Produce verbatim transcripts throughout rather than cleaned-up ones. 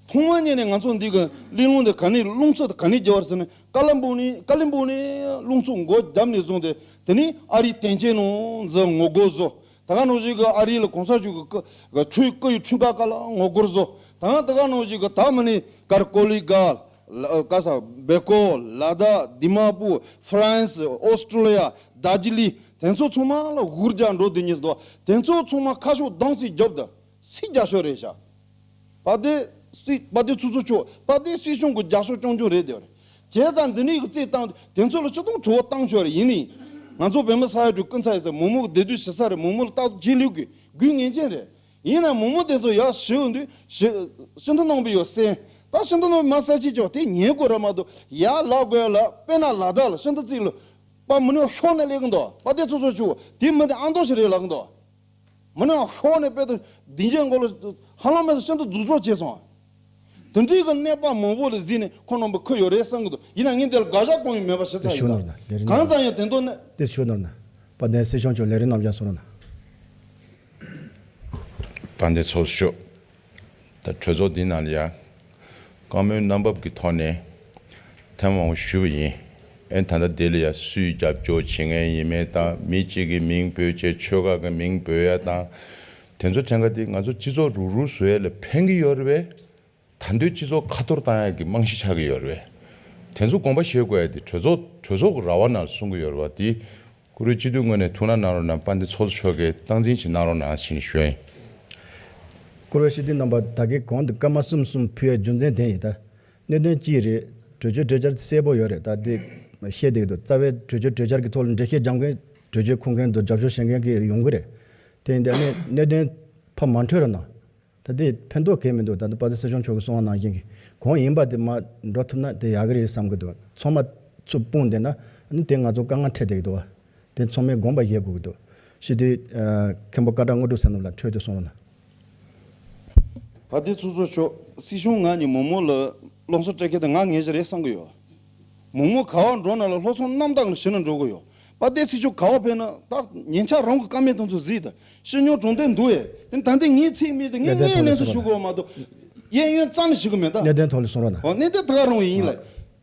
ཐོག་མ་ཉིད་ནས་ང་ཚོ་འདི་གི་གླེང་སློང་འདི་ག་ནས་རླུང་འཚུབ་ག་ནས་རྒྱག་པ་རེད་ཟེར་ན། ཀ་ལ་འབུག་ནས་ཀ་ལི་འབུག་ནས་རླུང་འཚུབ་འགོ་བརྒྱབ་ནས་བཟུང་སྟེ། དེ་ནས་ཨ་རིའི་བསྟན་ཆེན་ནང་འཛུལ་ངོ་རྒོལ་བཟོ། ད་ག་ནང་བཞིན་གི་ཨ་རི་ལ་གོང་ས་མཆོག་གི་སྐུ་སྐུ་ཡི་འཁྲུངས་སྐར་སྐབས་ལ་ངོ་རྒོལ་བཟོ། ད་ད་ག་ནང་བཞིན་གི་ད་མི་ནི་གར་ཀོ་ལི་གལ། ལ་ག་ས་བེ་ཀོ། ལ་དྭགས། དི་མ་པུར། ཧྥ་རན་སི། ཨོ་སི་ཀྲོ་ལི་ཡ། རྡ་རྗེ་ལི། དེ་ཚོ་ཚང་མ་ལ་འུར་རྒྱག་འགྲོ་དེ་ཉིད་དོ། དེ་ཚོ་ཚང་མ་ཁ་ཕྱོགས་གདོང་ཚིག་རྒྱོབ་ད། སྲིད་རྒྱ་ཤོག་རེད་ཤག་པ་དེ་སྲིད་པ་དེ་ཚོ་ཚོ་ཆོག་པ་དེ་སྲིད་གཞུང་གི་རྒྱ་ཤོག་རྐྱང་རྐྱང་རེད་དེ་རེད། བྱས་ཙང་འདི་ནས་གི་རྩིས་བཏང་དེ་ཚོ་ལ་སྤྱི་དང་དྲི་བ་བཏང་ཆོག་རེད། ཡིན་ནའི་ང་ཚོ་བོད་མི་ས་ཡ་དྲུག་ཀུན་ཚ་ཡི་ས་མོག་མོག་བདེ་སྡུག་ཞི་ས་རེད། མོག་མོག་ལ་རྟག་ཏུ་ཆེ་ལུགས་ཀྱི་དགོས་ངེས་ཅན་རེད། ཡིན་ན་མོག་མོག་དེ་ཚོ་ཡག་ཞི་འོང་དུས་ཞི་ཞི་འདུ་གནང་པའི་ཡོད་སེམས། ད་ཞི་འདུ་གནང་པའི་མ་ས་ཆེ་ཆོག་དེ་ཉན་དགོས་ར་མ་གཏོགས་ཡག་ལབ་དགོས་ལ། དཔེར་ན་ལ་དྭགས་ལ་ཞི་འདུ་རྩིས་ལ་པ་མི་ནུས་ཤོག་ནས་སླེབས་གི་འདུག་པ་དེ་ཚོ་ཚོ་ཆུ་དེ་མི་དེ་ཨང་རྟགས་ཤིག་རེད་ལབ་གི་འདུག་མི་ནུས་ཤོག་ནས་དཔེ་དེ་བདེ་འཇགས་མགོ་ལ་ཧ་ལམ་མེད་ས་ཤིན་ཏུ་རྫུ་འཕྲུལ་བྱས་སོང་། དེ་འདྲའི་གི་གནས་པ་མང་པོ་ལ་གཟིགས་ནས་ཁོ་རྣམ་པ་ཁུར་ཡོད་རེད་བསམ་གི་འདུག་ཡིན་ན་ངས་འདི་ལ་དགག་བཞག་གང་ཡང་མེད་པ་ཞིག་ཚ་ཡིན་ད། གང་ཙམ་ཡང་དེ་འདོད་ནས། དེ་ཞུ་ནོར་ན། པ་དེ་སྲིད་སྐྱོང་མཆོག་ལས་རིམ་རྣམ་བཞག་སོང་ན། དཔལ་ལྡན་ཚོགས་གཙོ་མཆོག་ད་གྲོས་ཚོགས་འདི་ནང་ལ་ཡ། བཀའ་མོལ་རྣམ་པ་གི་ཐོག་ནས་ཐེངས་མང་པོ་ཞུས་པ་ཡིན། ཨེ་ད་ལྟ་འདི་ལ་ཡ་སུས་རྒྱབ་སྐྱོར་བྱེད་མཁན་ཡིན་མིན་དང་། མི་གཅིག་གི་མིང་འབོད་བྱས་ཆོལ་ཁ་གི་མིང་འབོད་ཡ་དང་། དེ་ཚོ་ཕྲན་ཁ་དེ་ང་ཚོ་སྤྱི་ཚོགས་རུག་རུག་བཟོ་ཡ་ལ་ཕན་གི་ཡོད་རེད་པས། ད་འདོད་སྤྱི་ཚོགས་ཁ་འཐོར་བཏང་ཡ་གི་རྨང་གཞི་ཆགས་གི་ཡོད་རེད་པས། དེ་ཚོ་དགོངས་པ་བཞེས་དགོས་ཡ་དེ་གྲོས་ཚོགས་གྲོས་ཚོགས་ཀྱི་ར་བ་ནང་གསུང་གི་ཡོད་རེད་པ། དེ་བཀུར་འོས་སྤྱི་འཐུས་ངོས་ནས་ཐུགས་སྣང་གནང་རོགས་གནང་། དཔལ་ལྡན་ཚོགས་གཙོ་མཆོག་གིས་སྟངས་འཛིན་ཅིག་གནང་རོགས་གནང་ཞེས་ཞུ་ཡ་ཡིན། བཀུར་འོས་སྤྱི་འཐུས་རྣམ་པ། ད་གིན་གོང་དུ་སྐར་མ་གསུམ་གསུམ་ཕུལ་བའི་རྒྱུ་མཚན་དེ་ཡིན་ད། གནད་དོན་གཅིག་རེད། གྲོས་ཆོད་གྲོས་འཆར་གསལ་པོ་ཡོད་རེད། ད་དེ་བཤད་བསྡད་ཀྱི་འདུག་རྩ་བའི་གྲོས་ཆོད་གྲོས་འཆར་གྱི་ཐོག་ལ་འགྲེལ་བཤད་རྒྱབ་མཁན། གྲོས་ཆོད་འཁུར་མཁན་དང་རྒྱབ་སྐྱོར་བྱེད་མཁན་གྱི་ཡོང་གི་རེད། དེ་ཡིན་དུས་ཨ་ནི་གནད་དོན་ཕར་མ་འཕྲོད་རོགས་གནང་། ད་དེ་ཕན་ཐོགས་གང་ཡང་མི་འདུག་ད་ལྟ་དཔལ་ལྡན་སྲིད་སྐྱོང་མཆོག་གིས་གསུངས་པ་ནང་བཞིན་གྱི་གང་ཡིན་པ་དེ་མར་འགྲོ་ཐུབ་ན་དེ་ཡག་གི་རེད་བསམ་གྱི་འདུག་ཚང་མ་ཚུར་སྤུངས་བསྡད་ན་ཨ་ནི་དེ་ང་ཚོ་དཀའ་ངལ་འཕྲད་བསྡད་ཀྱི་འདུག་བ། དེ་ཚང་མས་དགོངས་པ་བཞེས་དགོས་ཀྱི་འདུག་སྤྱི་འཐུས་ཨ་མཁན་པོ་སྐད་གྲགས་དངོས་གྲུབ་བསོད་ནམས་ལགས་འཕྲོས་དེ་གསུངས་རོགས་གནང་། བ་དེ་ཚོ་ཚོ་ཆོག་སྲིད་སྐྱོང་ང་གཉིས་མོག་མོག་ལ་སློབ་གསོ་སྤྲད་མཁན་དེ་ང་ངེས་ཅིག་རེད་བསམ་གྱི་ཡོད། མོག་མོག་ག་བ་འགྲོ་ན་ལ་སློབ་གསོ་རྣམ་དག་ལ་ཞུ་ན་འགྲོ་གི་ཡོད། བ་དེ་སྲིད་སྐྱོང་ག་བ་ཕེབས་ན་ད་ཉེ་ཆར་རང་གི་བཀའ་མོལ་དེ་ཚོ་གཟིགས་དང་། ཕྱི་ཉོ་གྲོང་སྡེ་འདུག་ཨེ། དེ་ད་ལྟ་ངའི་ཚིག་མིག་དེ་ངས་ངའི་གནས་ཚུལ་ཞུ་དགོས་མ་གཏོགས། གཡས་གཡོན་རྩ་ནས་ཞུ་གི་མེད་ད། གནད་དོན་ཐོག་ལ་གསུང་རོགས་གནང་། འོ་གནད་དོན་ད་ག་རང་ཡིན་ལ།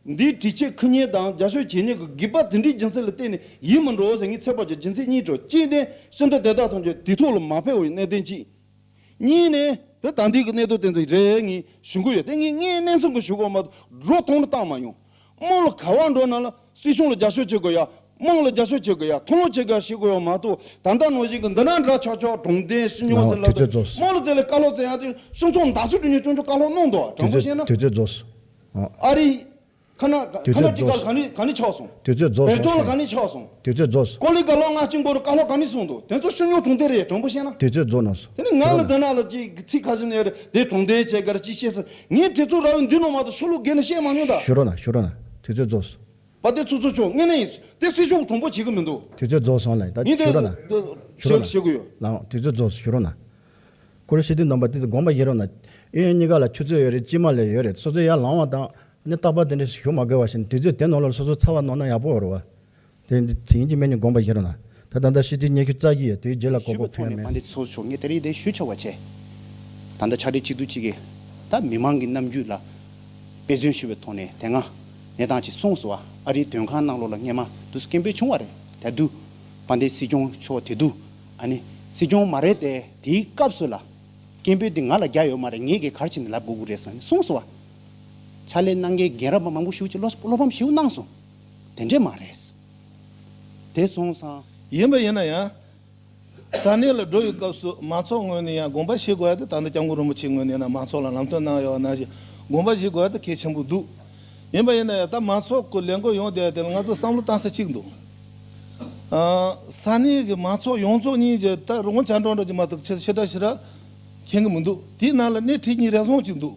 འདིའི་དྲི་ཆད་ཁུར་མཁན་དང་རྒྱབ་སྐྱོར་བྱེད་མཁན་གྱི་སྒེར་པ་དེ་འདྲའི་རྒྱུ་མཚན་ལ་བརྟེན་ནས་ཡིན་མི་འགྲོ་ཟེར་ངའི་ཚོད་དཔག་བྱས། རྒྱུ་མཚན་གཉིས་འགྲོ། གཅིག་ནས་ཤིན་ཏུ་དེ་དག་ཐམས་ཅད་དེ་ཐོག་ལ་མ་ཕེབས་པའི་གནད་དོན་གཅིག་གཉིས་ནས་དེ་ད་འདི་གི་གནད་དོན་དེ་ཚོ་རེད་ངས་ཞུ་གི་ཡོད། དེ་ངས་ངའི་གནས་ཚུལ་གི་ཞུ་དགོས་མ་གཏོགས་འགྲོ་གཏོང་ལ་བཏང་མ་མྱོང་། དམངས་ལ་ག་བ་འགྲོ་ན་ལ་སྲིད་གཞུང་ལ་རྒྱབ་སྐྱོར་བྱེད་དགོས་ཡ། དམངས་ལ་རྒྱབ་སྐྱོར་བྱེད་དགོས་ཡ། མཐུན་སྒྲིལ་བྱེད་དགོས་ཡ་ཞུ་དགོས་ཡ་མ་གཏོགས། ད་ལྟ་ནང་བཞིན་གི་འདི་ན་འདྲ་ཆགས་ཆགས་གྲོང་སྡེ་ཕྱི་ཉོ་ཟེར་ལ་དམངས་ལ་རྩ་ལས་བཀའ་སློབ་སྩལ་ཡ་དེ་སྤྱི་ཚོགས་འདར་སུ་འགྲོ་ཉེ་ཅུང་ཅུང་བཀའ་སློབ་གནང་འདུག་དྲང་པོ་བཤད་ན། དུས་ཚོད་རྫོགས་སོང་། ཨ་རི། ཁ་ན་ཁ་ན་ཊི་ཀ་ལ་ག་ནས་ག་ནས་ཆགས་སོང་། དུས་ཚོད་རྫོགས་སོང་། བལ་ཀྲོང་ལ་ག་ནས་ཆགས་སོང་། དུས་ཚོད་རྫོགས་སོང་། ཀོ་ལི་ག་ལོ་ང་གཅིག་པོ་རུ་བཀའ་སློབ་ག་ནས་གསུངས་འདུག་དེ་ཚོ་ཕྱི་ཉོ་གྲོང་སྡེ་རེད། དྲང་པོ་བཤད་ན། དུས་ཚོད་རྫོགས་གནང་སོང་། དེ་ནི་ང་ལ་འདི་ན་ལ་ཅིག་ཚིག་ཁ་ཤས་ནས་རེད་དེ་གྲོང་སྡེ་བྱས་གར་ཅིག་བཤད་ཟེར། ངས་དེ་ཚོ་ར་བའི་འདི་ནང་མ་གཏོགས་ཤོ་ལོ་རྒན་ནས་བཤད་མ་མྱོང་ད། ཞུ་རོགས་གནང་། ཞུ་རོགས་གནང་། དུས་ཚོད་རྫོགས་སོང་། པ་དེ་ཚོ་ཚོ་ཆོག་ངས་ནས་ཡིན། དེ་སྲིད་སྐྱོང་དྲང་པོ་བྱེད་གི་མི་འདུག་དུས་ཚོད་རྫོགས་སོང་ལ་ད། ངས་དེ་ཞུ་རོགས་གནང་། ཞུ་རོགས་གནང་། ཞུ་རོགས་གནང་། ཞུ་གི་ཡོད། ལགས་དུས་ཚོད་རྫོགས་སོང་། ཞུ་རོགས་གནང་། ཁོ་རེ་ཤེས་དུས་ནམ་པ་དེ་ཚོ་དགོངས་པ་བཞེས་རོགས་གནང་། ཨེ་གཉིས་ཀ་ལ་ཆུ་ཚོད་ཡོད་རེད། སྐྱེས་མ་ལས་ཡོད་རེད། སོ་སོ་ཡར་ལངས་བ་དང་ནི་རྟག་པར་དེ་འདྲ་ཞུ་མ་དགོས་པ་བཞིན་དུས་ཚོད་དེ་ནང་ལོགས་སོ་སོ་ཚར་བ་གནང་ན་ཡག་པོ་རེད་བ། དེ་འདི་ཚིག་ཡིན་གྱི་མིན་གྱི་དགོངས་པ་བཞེས་རོགས་གནང་། ད་ད་ལྟ་ཤི་དུས་ཉི་ཤུ་རྩ་བཞི་ཡོད། དེའི་རྗེས་ལ་གོ་སྐབས་ཐོན་ཡ་མེད། ཨ་འདི་ཚོ་ཆོག་ངས་དེ་རིང་དེ་ཞུ་ཆོག་པ་བྱས། ད་ལྟ་ཕྱག་སྦྲེལ་གཅིག་སྡུད་གཅིག་གིས་ད་མི་མང་གི་རྣམ་འགྱུར་ལ་དཔེ་མཚོན་ཞུ་བའི་ཐོག་ནས་དེ་སྔ་གནས་སྟངས་ཅིག་གསུངས་སོང་བ། ཨ་རིའི་མདུན་ཁང་ནང་ལོགས་ལ་སྔས་མ་དུས་སུ་སྐད་འབོད་བྱུང་བ་རེད། དེ་དུས་དཔལ་ལྡན་སྲིད་སྐྱོང་མཆོག་དེ་དུས་ཨ་ནི་སྲིད་སྐྱོང་མ་རེད་དེ། དེའི་སྐབས་སུ་ལ་སྐད་འབོད་འདི་ང་ལ་རྒྱག་ཡོད་མ་རེད། ངས་གི་གར་ཕྱིན་ནས་ལབ་དགོས་ཀྱི་རེད་ཟེར་ནས་གསུངས་སོང་བ། ཕྱག་ལས་གནང་མཁན་རྒན་རབས་པ་མང་པོ་ཞིག་ཅིག་བློ་བློ་ཕམ་ཞིག་གནང་སོང་། དེ་འདྲས་མ་རེད། དེ་སོང་ཙང་། ཡིན་པ་ཡིན་ན་ཡང་། ས་གནས་ལ་འགྲོ་བའི་སྐབས་སུ་མང་ཚོགས་ངོས་ནས་ཡང་དགོངས་པ་བཞེས་དགོས་ཡ་དེ། ད་ལྟ་སྐྱབས་མགོན་རིན་པོ་ཆེའི་ངོས་ནས་ཡང་མང་ཚོགས་ལ་ལམ་སྟོན་གནང་ཡོད་པ་ནང་བཞིན་དགོངས་པ་བཞེས་དགོས་ཡ་དེ་གལ་ཆེན་པོ་འདུག་ཡིན་པ་ཡིན་ན་ཡང་ད་མང་ཚོགས་ཀྱི་ལས་འགུལ་ཡོང་བསྡད་ཡ་དེ་ལ་ང་ཚོ་བསམ་བློ་བཏང་ས་གཅིག་འདུག་ཨ། ས་གནས་ཀྱི་མང་ཚོགས་ཡོངས་རྫོགས་གཉིས་ཀྱི་ད་རོང་བྱ་འགྲོ་འགྲོ་གྱི་མ་གཏོགས་ཆེ་ཆེ་ཕྲ་ཞེ་དྲག་མཁྱེན་གྱི་མི་འདུག་དེའི་ནང་ལ་སྣེ་ཁྲིད་གཉིས་རེ་ཟུང་གཅིག་འདུག་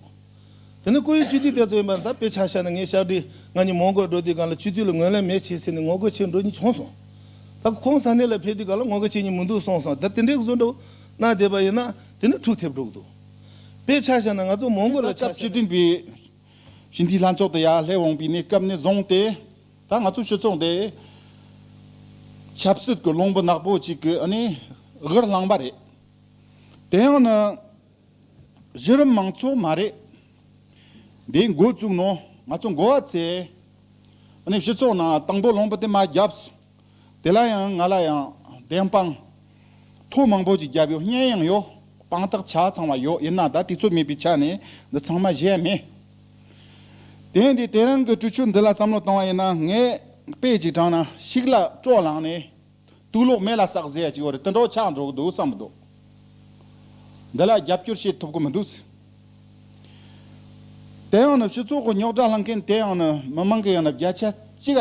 དེ་ནས་བཀུར་འོས་སྤྱི་འཐུས་དེ་ཚོ་ཡིན་པ་ད་དཔེ་ཆ་བཞག་ན་ངའི་ཞབས་འདྲེན་ང་གཉིས་མོན་གྷོ་འགྲོ་དུས་སྒང་ལ་སྤྱི་འཐུས་ལ་ངོས་ལེན་མེད་བྱས་ཟེར་ནས་ངོ་རྒོལ་བྱས་འགྲོ་མཁན་བྱུང་སོང་། ད་ཁོང་ས་གནས་ལ་ཕེབས་དུས་སྒང་ལ་ངོ་རྒོལ་བྱེད་མཁན་མི་འདུག་གསུངས་སོང་། ད་དེ་འདྲའི་བཟོ་འདྲ་གནང་བསྡད་པ་ཡིན་ན་དེ་ནི་འཁྲུག་ཐེབས་འགྲོ་གི་འདུག་དཔེ་ཆ་བཞག་ན་ང་ཚོ་མོན་གྷོ་ལ་ཆ་བཞག་ན། སྤྱི་འཐུས་པའི་སྤྱི་འཐུས་ལྷན་ཚོགས་དེ་ཡར་སླེབས་འོང་པའི་གནས་སྐབས་ནས་བཟུང་སྟེ་ད་ང་ཚོ་སྤྱི་ཚོགས་དེ་ཆབ་སྲིད་ཀྱི་རླུང་བུ་ནག་པོ་ཅིག་གི་ཨ་ནི་འགུར་ལངས་པ་རེད། དེ་ཡང་ནི། གཞི་རིམ་མང་ཚོགས་མ་རེད། འདི་འགོ་བཙུགས་ནོ་ང་ཚོ་འགོ་བ་ཚེ། ཨ་ནི་སྤྱི་ཚོགས་ནང་དང་པོ་ལུང་པ་དེ་མ་བརྒྱབ། དེ་ལ་ཡང་ང་ལ་ཡང་བདེན་དཔང་ཐོ་མང་པོ་ཅིག་བརྒྱབ་ཡོད། བརྙན་ཡང་ཡོད། དཔང་རྟགས་ཆ་ཚང་བ་ཡོད། ཡིན་ན་ད་དུས་ཚོད་མེད་པའི་ཆ་ནས་འདི་ཚང་མ་བཞེས་མེད། དེ་ཡིན་དུས་དེ་རིང་གི་གྲོས་ཆོད་འདི་ལ་བསམ་བློ་བཏང་བ་ཡིན་ན། ངས་དཔེ་ཅིག་དྲངས་ན་ཤིག་ལ་སྤྲོ་ལངས་ནས། དུག་ལོག་མེ་ལ་བསྲེགས་ཟེར་ཡ་ཅིག་ཡོད་རེད། དེ་འདྲ་ཆགས་འགྲོ་གི་འདུག་བསམ་གི་འདུག་འདི་ལ་རྒྱབ་སྐྱོར་བྱེད་ཐུབ་གི་མི་འདུག་དེ་ཡང་ནི་སྤྱི་ཚོགས་ཀྱི་རྙོག་དྲ་ལངས་མཁན་དེ་ཡང་ནི་མི་མང་གི་ཡང་ནི་བརྒྱ་ཆ་གཅིག་ག་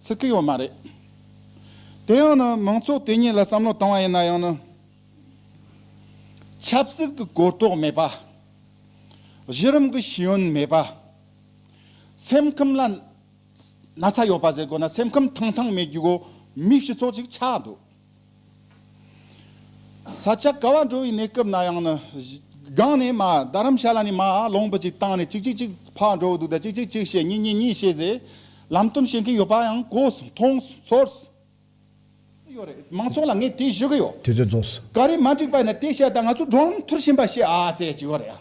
ཚིག་གི་ཡོད་མ་རེད། དེ་ཡང་ནི་མང་ཚོགས་དེ་ཉིད་ལ་བསམ་བློ་བཏང་བ་ཡིན་ན་ཡང་ནི། ཆབ་སྲིད་ཀྱི་གོ་རྟོགས་མེད་པ། གཞི་རིམ་གྱི་ཤེས་ཡོན་མེད་པ། སེམས་ཁམས་ལ་ན་ཚ་ཡོད་པ་ཟེར་དགོས་ན། སེམས་ཁམས་ཐང་ཐང་མེད་རྒྱུ་གོ་མི་སྤྱི་ཚོགས་ཅིག་ཆགས་འདུག་ས་ཆ་ག་བ་འགྲོ་བའི་གནས་སྐབས་ན་ཡང་ནི། སྒང་ནས་མ་རྡ་རམ་ཤ་ལ་ནས་མ་ལུང་པ་ཅིག་བཏང་ནས་ཅིག་ཅིག་ཅིག་ཕར་འགྲོ་འདུག་ད་ཅིག་ཅིག་ཅིག་བཤད། གཉིས་གཉིས་གཉིས་བཤད་ཟེར། ལམ་སྟོན་བྱེད་མཁན་ཡོད་པ་ཡང་གོ་མཐོང་ཚོར་ཡོད་རེད། མང་ཚོགས་ལ་ངས་དེ་ཞུ་གི་ཡོད། དུས་ཚོད་རྫོགས་སོང་། ག་རེ་མ་འགྲིག་པ་ཡིན་ན་དེ་བཤད། ད་ང་ཚོ་བགྲོ་གླེང་ཐུར་ཕྱིན་པ་བཤད་ཨ་ཟེར་གྱི་ཡོད་རེད།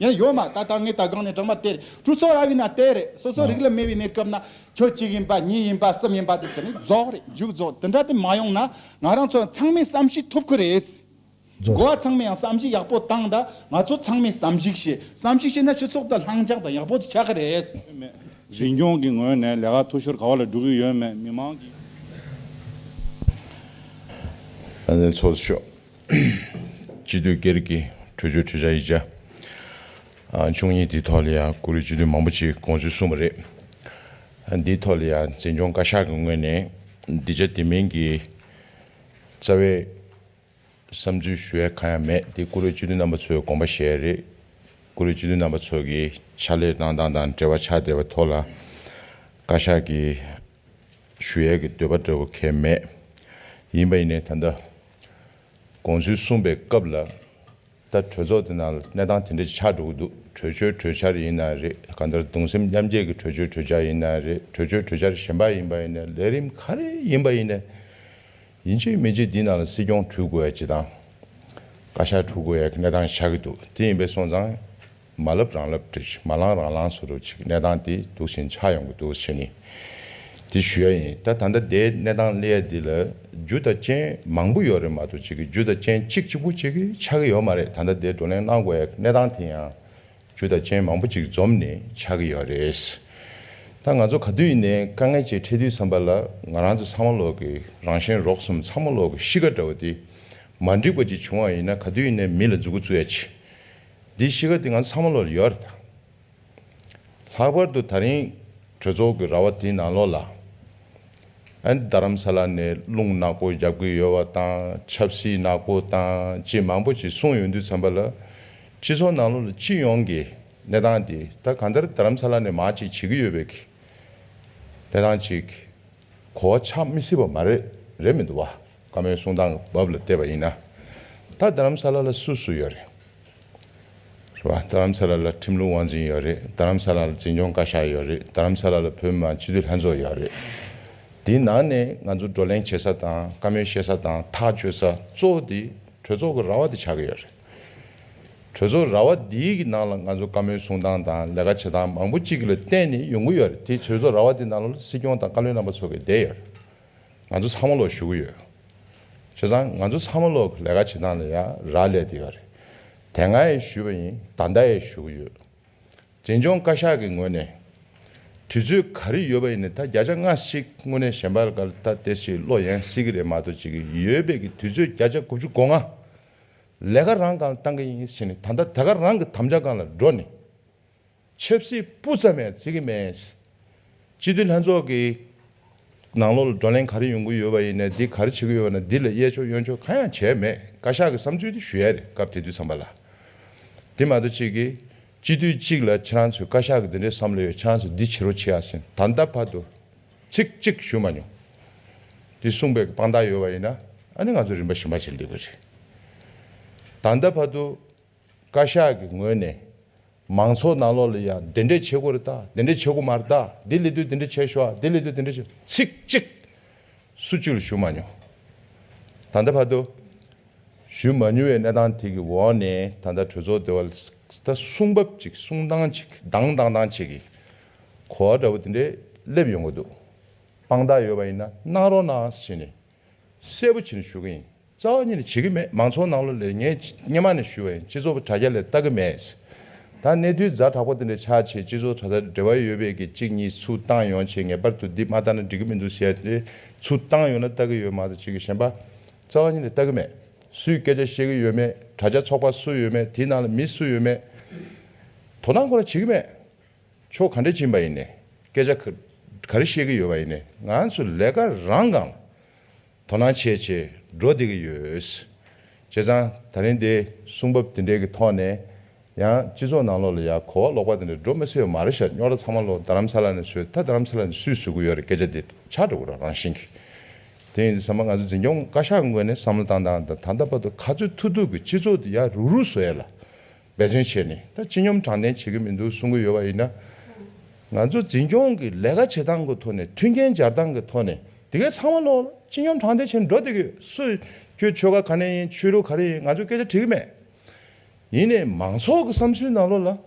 ཡང་ཡོད་མ། ད་ལྟ་ངས་ད་སྒང་ནས་དྲང་མ་དེ་རེད། གྲོས་ཚོགས་ར་བའི་ནང་དེ་རེད། སོ་སོ་རིགས་ལ་མེད་པའི་གནས་སྐབས་ན་ཁྱོད་གཅིག་ཡིན་པ་གཉིས་ཡིན་པ་གསུམ་ཡིན་པ་ཅིག་དེ་ནི་རྫོགས་རེད། མཇུག་རྫོགས། དེ་འདྲ་དེ་མ་ཡོང་ན་ང་རང་ཚོ་ཚང་མས་བསམ་ཤེས་ཐུབ་ཀྱི་རེད། རྫོགས། འགོ་བ་ཚང་མས་ཡང་བསམ་གཞིག་ཡག་པོ་བཏང་། ད་ང་ཚོ་ཚང་མས་བསམ་གཞིག་བྱེད། བསམ་གཞིག་བྱས་ན་སྤྱི་ཚོགས་དང་ལྷིང་འཇགས་དང་ཡག་པོ་ཅིག་ཆགས་ཀྱི་རེད། འཛིན་སྐྱོང་གི་ངོས་ནས་ལས་ཀ་འཐུས་ཤོར་ག་བ་ལ་འགྲོ་གི་ཡོད་མེད་མི་མང་གིས། ཨ་ནི་ཚོགས་གཙོ་མཆོག་སྤྱི་འཐུས་སྒེར་གྱི་གྲོས་ཆོད་གྲོས་འཆར་ཡིག་ཆ་ཨ་བཅུ་གཉིས་འདིའི་ཐོག་ལ་ཡང་བཀུར་འོས་སྤྱི་འཐུས་མང་པོ་ཅིག་དགོངས་ཚུལ་གསུངས་པ་རེད། ཨ་འདིའི་ཐོག་ལ་ཡང་འཛིན་སྐྱོང་བཀའ་ཤག་གི་ངོས་ནས་འདི་ཆ་དེ་མིན་གྱི་རྩ་བའི་བསམ་ཚུལ་ཞུ་ཡ་གང་ཡང་མེད། འདི་བཀུར་འོས་སྤྱི་འཐུས་རྣམ་པ་ཚོའི་དགོངས་པ་བཞེས་རེད། བཀུར་འོས་སྤྱི་འཐུས་རྣམ་པ་ཚོ་གི་ཕྱག་ལས་གནང་སྟངས་དང་འབྲེལ་བ་ཆགས་བསྡད་པའི་ཐོག་ལ་བཀའ་ཤག་གིས་ཞུ་ཡས་ཀྱི་འདོད་པ་འདྲ་བོ་གང་ཡང་མེད། ཡིན་པ་ཡིན་ནའི་ད་ལྟ་དགོངས་ཚུལ་གསུངས་པའི་སྐབས་ལ། ད་གྲོས་ཚོགས་དེ་ནང་ལ་གནས་སྟངས་དེ་འདྲ་ཆགས་འགྲོ་གི་འདུག་གྲོས་ཆོད་གྲོས་འཆར་ཡིན་ན་རེད། གང་ལྟར་གདུང་སེམས་མཉམ་སྐྱེད་ཀྱི་གྲོས་ཆོད་གྲོས་འཆར་ཡིན་ན་རེད། གྲོས་ཆོད་གྲོས་འཆར་གཞན་པ་ཡིན་པ་ཡིན་ན། ལས་རིམ་ག་རེ་ཡིན་པ་ཡིན་ན། ཡིན་གཅིག་མིན་གཅིག་འདི་ནང་ལ་སྲིད་སྐྱོང་འཁྲུག་དགོས་ཡ་ཅིག་དང་། བཀའ་ཤག་འཁྲུག་དགོས་ཡ་གི་གནས་སྟངས་ཆགས་ཀྱི་འདུག་དེ་ཡིན་པས་སོང་ཙང་། མ་ལབ་རང་ལབ་འདྲ་ཞིག་མ་ལངས་རང་ལངས་བཟོ་འདྲ་ཅིག་གནས་སྟངས་དེ་འདུག་སེ་ཆགས་ཡོང་གི་འདུག་བྱས་ནས་དེ་ཞུ་ཡ་ཡིན། ད་ད་ལྟ་དེའི་གནས་སྟངས་སླེབས་ཡ་འདི་ལ་རྒྱུ་དང་རྐྱེན་མང་པོ་ཡོད་རེད་མ་གཏོགས། ཅིག་གི་རྒྱུ་དང་རྐྱེན་གཅིག་གཅིག་པུ་ཅིག་གིས་ཆགས་ཀྱི་ཡོད་མ་རེད། ད་ལྟ་དེ་བགྲོ་གླེང་གནང་དགོས་ཡ་གནས་སྟངས་དེ་ཡང་རྒྱུ་དང་རྐྱེན་མང་པོ་ཅིག་འཛོམས་ནས་ཆགས་ཀྱི་ཡོད་རེད། ད་ང་ཚོ་ག་དུས་ཡིན་ནའི་དཀའ་ངལ་ཅིག་འཕྲད་དུས་ཙམ་པ་ལ་ང་རང་ཚོ་ཚང་མ་ལོག་གི་རང་གཞན་རོགས་གསུམ་ཚང་མ་ལོག་གི་གཤིས་ཀ་འདྲ་བོ་དེ་མ་འགྲིག་པ་ཅིག་བྱུང་བ་ཡིན་ན་ག་དུས་ཡིན་ནའི་མི་ལ་མཛུབ་གུ་བཙུགས་ཡ་ཅིག་འདི་གཤིས་ཀ་འདི་ང་ཚོ་ཚང་མ་ལོག་ལ་ཡོད་རེད་ད། ལྷག་པར་དུ་ད་རིང་གྲོས་ཚོགས་ཀྱི་ར་བ་དེའི་ནང་ལོགས་ལ། ཨ་ནི་རྡ་རམ་ས་ལ་ནས་རླུང་ནག་པོ་རྒྱབ་ཀྱི་ཡོད་པ་དང་། ཆབ་སྲིད་ནག་པོ་དང་ཅི་མང་པོ་ཅིག་གསུངས་ཡོང་དུས་ཙམ་པ་ལ། སྤྱི་ཚོགས་ནང་ལོགས་ལ་སྤྱི་ཡོངས་ཀྱི་གནས་སྟངས་དེ་ད་གང་ལྟར་རྡ་རམ་ས་ལ་ནས་མར་ཅིག་བྱེད་ཀྱི་ཡོད་པའི་གི་གནས་སྟངས་ཅིག་གོ་བ་ཆགས་མི་སྲིད་པ་མ་རེད། རེད་མི་འདུག་བ། བཀའ་མོལ་གསུང་སྟངས་ཀྱི་བབ་ལ་བལྟས་པ་ཡིན་ན། ད་རྡ་རམ་ས་ལ་ལ་སུ་སུ་ཡོད་རེད། རེད་བ། རྡ་རམ་ས་ལ་ལ་ཁྲིམས་ལུགས་དབང་འཛིན་ཡོད་རེད། རྡ་རམ་ས་ལ་ལ་འཛིན་སྐྱོང་བཀའ་ཤག་ཡོད་རེད། རྡ་རམ་ས་ལ་ལ་བོད་མི་མང་སྤྱི་འཐུས་ལྷན་ཚོགས་ཡོད་རེད། དེའི་ནང་ནས་ང་ཚོ་བགྲོ་གླེང་བྱེད་ས་དང་བཀའ་མོལ་བཤད་ས་དང་ཐག་གཅོད་ས་གཙོ་བོ་དེ་གྲོས་ཚོགས་ཀྱི་ར་བ་དེ་ཆགས་ཀྱི་ཡོད་རེད། གྲོས་ཚོགས་ར་བ་འདིའི་གི་ནང་ལ་ང་ཚོ་བཀའ་མོལ་གསུང་སྟངས་དང་ལས་ཀ་བྱེད་སྟངས་མང་པོ་གཅིག་ལ་བརྟེན་ནས་ཡོང་གི་ཡོད་རེད། དེ་གྲོས་ཚོགས་ར་བ་དེ་ནང་ལ་སྲིད་སྐྱོང་དང་བཀའ་བློན་རྣམ་པ་ཚོ་གི་བསྡད་ཡོད་རེད། ང་ཚོ་ཚང་མ་ལོག་ཞུ་གི་ཡོད། བྱས་ཙང་ང་ཚོ་ཚང་མ་ལོག་ལས་ཀ་བྱེད་སྟངས་ལ་ཡང་རག་ལས་བསྡད་ཡོད་རེད། དེ་སྔ་ཡང་ཞུས་པ་ཡིན། ད་ལྟ་ཡང་ཞུ་གི་ཡོད། འཛིན་སྐྱོང་བཀའ་ཤག་གི་ངོས་ནས་དུས་ཚོད་ག་རེ་ཡོད་པ་ཡིན་ནའི་ད་བརྒྱ་ཆ་ལྔ་ཞིག་དངོས་གནས་གཞན་པར་ག་ལ་ད་དེ་ཞིག་བློ་ཡན་སྲིད་ཀྱི་རེད་མ་གཏོགས། ཅིག་ཡོད་པའི་གི་དུས་ཚོད་བརྒྱ་ཆ་དགུ་བཅུ་གོ་ལྔ་ལས་ཀ་རང་སྒང་ལ་བཏང་གི་ཡིན་ཟེར་ནས། ད་ལྟ་ད་ག་རང་གི་དམ་བཅའ་སྒང་ལ་འགྲོ་ནས། ཆབ་སྲིད་སྤུ་ཙམ་ཡང་བརྩི་གི་མེད། སྤྱི་འཐུས་ལྷན་ཚོགས་ཀྱི་ནང་ལོགས་ལ་བགྲོ་གླེང་ག་རེ་ཡོང་གི་ཡོད་པ་ཡིན་ནའི། འདི་ག་རེ་བྱེད་ཀྱི་ཡོད་པ་ན། འདི་ལ་གཡས་ཕྱོགས་གཡོན་ཕྱོགས་གང་ཡང་བྱས་མེད། བཀའ་ཤག་གི་བསམ་ཚུལ་དེ་ཞུ་ཡ་རེད། སྐབས་དེ་དུས་ཙམ་པ་ལ། དེ་མ་གཏོགས་ཅིག་གིས་སྤྱི་འཐུས་གཅིག་ལ་ཁྱེད་རང་ཚོས་བཀའ་ཤག་གི་འདི་འདྲའི་བསམ་བློ་ཡོད། ཁྱེད་རང་ཚོས་འདི་བྱེད་རོགས་བྱེད་ཡ་ཟེར་ད་ལྟ་བར་དུ་ཚིག་གཅིག་ཞུ་མ་མྱོང་། འདི་གསུངས་པའི་དཔང་རྟགས་ཡོད་པ་ཡིན་ན། ཨ་ནི་ང་ཚོ་རིམ་པ་གཞན་པ་ཞིག་འདུག་གི་རེད། ད་ལྟ་བར་དུ་བཀའ་ཤག་གི་ངོས་ནས། མང་ཚོགས་ནང་ལོགས་ལ་ཡང་དེ་འདྲས་བྱེད་དགོས་རེད་ད། དེ་འདྲས་བྱེད་དགོས་མ་རེད་ད། འདི་ལས་དུས་དེ་འདྲས་བྱས་ཤོག་འདི་ལས་དུས་དེ་འདྲས་བྱས། ཚིག་གཅིག་སུ་གཅིག་ལ་ཞུ་མ་མྱོང་། ད་ལྟ་བར་དུ་ཞུ་མ་མྱོང་བའི་གནས་སྟངས་དེ་གི་འོག་ནས། ད་ལྟ་གྲོས་ཚོགས་དེ་བ་ ད་གསུང་བབ་ཅིག་གསུང་སྟངས་ཅིག་དང་དང་དང་ཅིག་གི་གོ་བ་འདྲ་པོ་དེ་འདྲའི་སླེབས་ཡོང་གི་འདུག་དཔང་རྟགས་ཡོད་པ་ཡིན་ན་གནང་རོགས་གནང་ཟེར་ནས་གསལ་པོ་བྱས་ནས་ཞུ་གི་ཡིན། རྩ་བ་ཉིད་ནས་བྱེད་ཀྱི་མེད། མང་ཚོགས་ནང་ལོགས་ལ་ངས་སྔོན་མ་ནས་ཞུ་བ་ཡིན། སྤྱི་ཚོགས་དྲ་རྒྱ་ལས་ལྟ་གི་མེད། ད་གནས་ཚུལ་ཛ་དྲག་པོ་དེ་འདྲ་ཆགས་བྱས་སྤྱི་ཚོགས་དྲ་རྒྱ་འབྲེལ་བ་ཡོད་པའི་གི་གཅིག་གཉིས་ཚུར་བཏང་ཡོང་བྱས་ངེས་པར་དུ་འདི་མ་བལྟས་ན་འགྲིག་གི་མི་འདུག་ཟེར་ཡ་དེ་འདྲ་ཚུར་བཏང་ཡོང་ན་ལྟ་གི་ཡོད་མ་གཏོགས་གཅིག་གི་གཞན་པ་རྩ་བ་ཉིད་ནས་ལྟ་གི་མེད། སུས་སྐད་ཆ་བཤད་ཀྱི་ཡོད་མེད། དྲ་རྒྱ་ཚོགས་པ་སུ་ཡོད་མེད། དེའི་ནང་ལ་མི་སུ་ཡོད་མེད། དོ་སྣང་ཁོ་རང་བྱེད་ཀྱི་མེད། ཕྱོགས་ག་འདྲ་ཕྱིན་པ་ཡིན་ནའི་སྐད་ཆ་ག་ག་རེ་བཤད་ཀྱི་ཡོད་པ་ཡིན་ནའི་ང་ཚོ་ལས་ཀ་རང་སྒང་ལ་དོ་སྣང་བྱས་བྱས་འགྲོ་བསྡད་ཀྱི་ཡོད། བྱས་ཙང་ད་རིང་འདི་གསུང་བབ་དེ་འདྲའི་གི་ཐོག་ནས་ཡང་སྤྱི་ཚོགས་ནང་ལོགས་ལ་ཡང་གོ་བ་ལོག་པ་དེ་འདྲ་འགྲོ་མི་སྲིད་པ་མ་རེད་ཤག་རྙོག་དྲ་ཚང་མ་ལོག་རྡ་རམ་ས་ལ་ནས་བཟོས། ད་རྡ་རམ་ས་ལ་ནས་སུས་བཟོ་གི་ཡོད་རེད། སྐད་ཆ་དེ་ཆགས་འགྲོ་གི་རེད་རང་བཞིན་གྱིས། དེ་ཡིན་དུས་ཚང་མ་ང་ཚོ་འཛིན་སྐྱོང་བཀའ་ཤག་ངོས་ནས་བསམ་བློ་བཏང་སྟངས་དང་ད་ལྟ་བར་དུ་ག་ཚོད་ཐུབ་ཐུབ་ཀྱི་སྤྱི་ཚོགས་དེ་ཡར་རུག་རུག་བཟོ་ཡ་ལ་འབད་བརྩོན་བྱས་ནས། ད་སྤྱི་སྙོམས་དྲང་བདེན་བྱེད་ཀྱི་མི་འདུག་གསུང་གི་ཡོད་པ་ཡིན་ན། ང་ཚོ་འཛིན་སྐྱོང་གི་ལས་ཀ་བྱེད་སྟངས་ཀྱི་ཐོག་ནས་མཐུན་རྐྱེན་སྦྱར་སྟངས་ཀྱི་ཐོག་ནས་དེ་གའི་ཚང་མ་ལོག་ལ་སྤྱི་སྙོམས་དྲང་བདེན་བྱས་ནས་འགྲོ་བསྡད་ཀྱི་ཡོད། སུ་ཁྱོད་ཆོལ་ཁ་ག་ནས་ཡིན། ཆོས་ལུགས་ག་རེ་ཡིན། ང་ཚོས་སྐད་ཆ་དྲི་གི་མེད། ཡིན་ནའི་མང་ཚོགས་ཀྱི་བསམ་ཚུལ་ནང་ལོགས་ལ།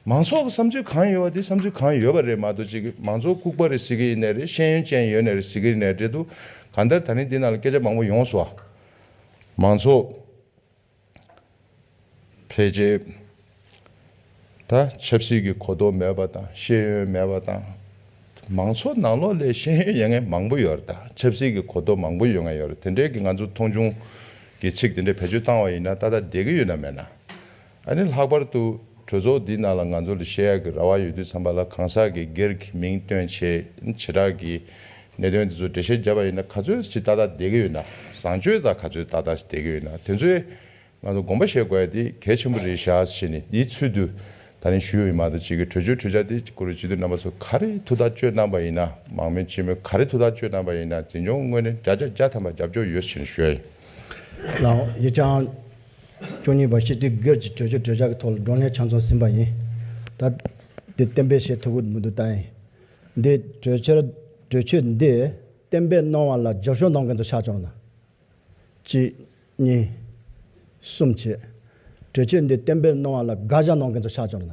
མང་ཚོགས་ཀྱི་བསམ་ཚུལ་གང་ཡོད་པ་དེ་བསམ་ཚུལ་གང་ཡོད་པ་རེད་མ་གཏོགས་ཅིག་མང་ཚོགས་ལྐུགས་པ་རེད་ཟེར་གྱི་ཡིན་ནའི་རེད། ཤེས་ཡོན་ཅན་ཡོད་ནའི་རེད་ཟེར་གྱི་ཡིན་ནའི་རེད་འདུག་གང་ལྟར་ད་ནི་འདི་ནང་ལ་སྐད་ཆ་མང་པོ་ཡོང་སོང་བ། མང་ཚོགས་ཕལ་ཆེར་ད་ཆབ་སྲིད་ཀྱི་གོ་རྟོགས་མེད་པ་དང་ཤེས་ཡོན་མེད་པ་དང་། མང་ཚོགས་ནང་ལོགས་ལ་ཤེས་ཡོན་ཡོད་མཁན་མང་པོ་ཡོད་རེད། ད་ཆབ་སྲིད་ཀྱི་གོ་རྟོགས་མང་པོ་ཡོད་མཁན་ཡོད་རེད། དེ་འདྲའི་གི་ང་ཚོ་མཐོང་ཆུང་གི་ཚིག་དེ་འདྲའི་བེད་སྤྱོད་བཏང་བ་ཡིན་ན་ཏག་ཏག་བསྡད་ཀྱི་ཡོད་ན་མེད་ན། ཨ་ནི་ལྷག་པར་དུ་གྲོས་ཚོགས་འདིའི་ནང་ལ་ང་ཚོ་ལ་བཤད་ཡག་གི་རེ་བ་ཡོད་དུས་ཙམ་པ་ལ་གང་ཟག་གི་སྒེར་གྱི་མིང་བཏོན་བྱས་བྱེ་བྲག་གི་གནད་དོན་དེ་ཚོ་འགྲེལ་བཤད་བརྒྱབ་པ་ཡིན་ན་ག་ཚོད་ཅིག་ཏག་ཏག་བསྡད་ཀྱི་ཡོད་ན། བཟང་སྤྱོད་དང་ག་ཚོད་ཏག་ཏག་ཅིག་བསྡད་ཀྱི་ཡོད་ན། དེ་ཚོའི་ང་ཚོ་དགོངས་པ་བཞེས་དགོས་ཡ་དེ་གལ་ཆེན་པོ་རེད་ཤག་ཟེར་ནས་འདིའི་ཚུལ་དུ་ད་ནི་ཞུས་ཡོད་མ་གཏོགས་ཅིག་གི་གྲོས་ཆོད་གྲོས་འཆར་དེ་སྐུ་ངོ་སྤྱི་འཐུས་རྣམ་པ་ཚོ་ག་རེ་ཐུགས་ཐག་གཅོད་གནང་པ་ཡིན་ན། མང་མོས་སྤྱི་མོས་ག་རེ་ཐུགས་ཐག་གཅོད་གནང་པ་ཡིན་ན་འཛིན་སྐྱོང་ངོས་ནས་བརྒྱ་ཆ་བརྒྱ་ཐམ་པ་རྒྱབ་སྐྱོར་ཡོད་ཟེར་ནས་ཞུ་ཡ་ཡིན། ལགས། ཡིག་ཆ་བཅུ་གཉིས་པ་སྤྱི་འཐུས་སྒེར་གྱི་གྲོས་ཆོད་གྲོས་འཆར་གྱི་ཐོག་ལ་བགྲོ་གླེང་ཆ་ཚང་ཟིན་པ་ཡིན། ད་འདི་གཏན་འབེབས་བྱེད་ཐུབ་ཀྱི་མི་འདུག་ད་ཡིན། འདི་གྲོས་འཆར་གྲོས་ཆོད་འདི་གཏན་འབེབས་གནང་བ་ལ་རྒྱབ་སྐྱོར་གནང་མཁན་ཚོ་ཕྱག་བྱོས་ན། གཅིག་གཉིས། གསུམ་བྱས། གྲོས་ཆོད་འདི་གཏན་འབེབས་གནང་བ་ལ་དགག་བཞག་གནང་མཁན་ཚོ་ཕྱག་བྱོས་ན།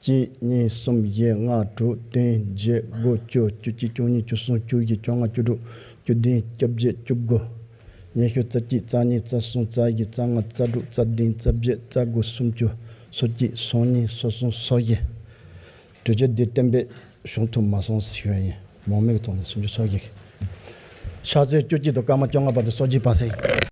གཅིག་གཉིས། གསུམ། བཞི། ལྔ། དྲུག་བདུན། བརྒྱད། དགུ། བཅུ། བཅུ་གཅིག་བཅུ་གཉིས། བཅུ་གསུམ། བཅུ་བཞི། བཅོ་ལྔ། བཅུ་དྲུག་བཅུ་བདུན། བཅོ་བརྒྱད། བཅུ་དགུ། ཉི་ཤུ། རྩ་གཅིག་རྩ་གཉིས། རྩ་གསུམ། རྩ་བཞི། རྩ་ལྔ། རྩ་དྲུག་རྩ་བདུན། རྩ་བརྒྱད། རྩ་དགུ། སུམ་ཅུ། སོ་གཅིག་སོ་གཉིས། སོ་གསུམ། སོ་བཞི། གྲོས་ཆོད་འདི་གཏན་འབེབས་བྱུང་ཐུབ་མ་སོང་ཞུ་ཡ་ཡིན། མང་མོས་ཀྱི་ཐོག་ནས་སུམ་ཅུ་སོ་བཞི། ཕྱག་ཚོད་བཅུ་གཅིག་དང་སྐར་མ་བཅོ་ལྔ་བར་དུ་སོ་བཞི་པ་སེ།